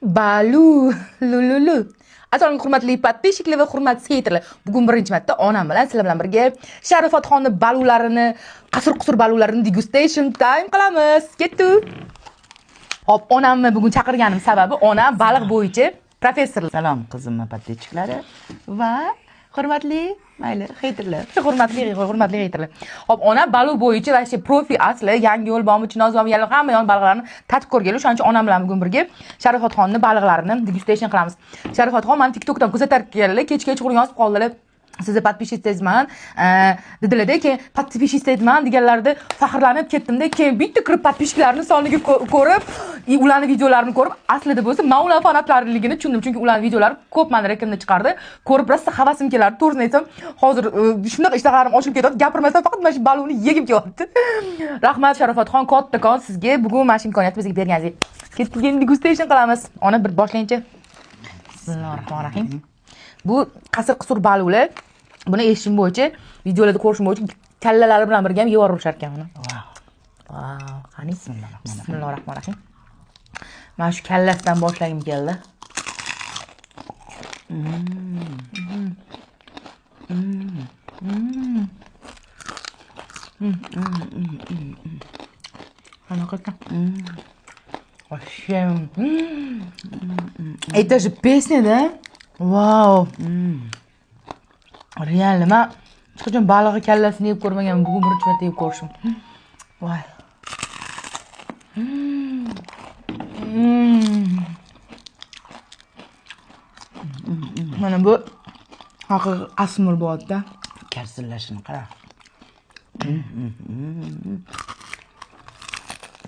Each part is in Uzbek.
Balu lululu. Assalomu alaykum hurmatli podpischiklari va hurmatli heyterlar. Bugun birinchi marta onam bilan sizlar bilan birga Sharofatxonni balularini, qasur-qusur balularini degustation time qilamiz. Ketdik. Hop, onamni bugun chaqirganim sababi onam baliq bo'yicha professor. Salom qizimni podpischiklari va hurmatli mayli heyterlar. Hurmatli heyterlar. Hop, onam balu bo'yicha вообще profi asli, yangi yo'l bormi, Chinoz bormi, yana hamma yon baliqlarni tatib ko'rganlar. O'shaning uchun onam bilan bugun birga Sharofatxonni baliqlarini degustation qilamiz. Sharofatxon meni TikTokdan kuzatar keldilar, kechqurun yozib qoldilar. Sizni podpischitsizman, dedilar-da, keyin podpischitsizman deganlarida faxrlanib ketdim-da, keyin bitta kirib podpischiklarini soniga ko'rib, ularning videolarini ko'rib, aslida bo'lsa, men ular fanatlarligini tushundim, chunki ularning videolari ko'p meni reklamda chiqardi. Ko'rib rosa havasim kelardi. To'g'risini aytsam, hozir shunaqa ishtahalarim ochilib ketyapti, gapirmasdan faqat mana shu baluni yegim kelyapti. Rahmat Sharofatxon, kattakon sizga bugun mana shu imkoniyatni bizga berganingiz. Ketdik, endi degustation qilamiz. Ona bir boshlayinchi. Bismillahirrohmanirrohim. Bu qasir-qusur balular. Buni eshitishim bo'yicha, videolarda ko'rishim bo'yicha kallalari bilan birga ham yevorishar ekan buni. Vau. Vau, qani? Bismillahirrohmanirrohim. Mana shu kallasidan boshlagim keldi. Qanaqa ekan? Вообще. Это же песня, да? Вау. Реально, men hech qachon balig'i kallasini yeb ko'rmaganman. Bugun birinchi marta yeb ko'rishim. Voy. Mana bu haqiqiy asmur bo'lyapti. Karsillashini qara.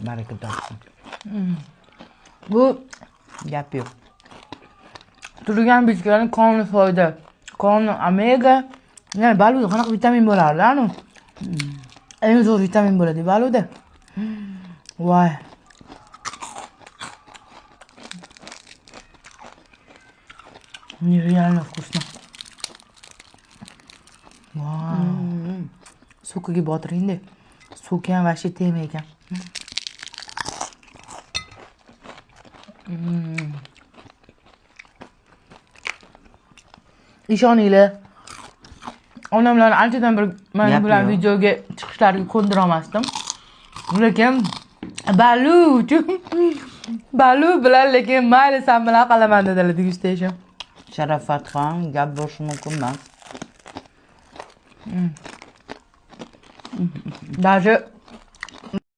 Baraka topsin. Bu gap yo'q. Turgan bitkilarning qonli foyda. Qonli omega. Ya'ni baluda qanaqa vitamin bo'lardi, anu? Eng zo'r vitamin bo'ladi baluda. Voy. Нереально вкусно. Vau. Sokiga botiring-da. Soki ham вообще tema ekan. Ishoninglar, onamlar anchadan bir men bilan videoga chiqishlariga ko'ndira olmasdim. Lekin balu uchun balu bilan lekin mayli sen bilan qilaman dedilar degustation. Sharofatxon gap bo'lishi mumkin emas. Даже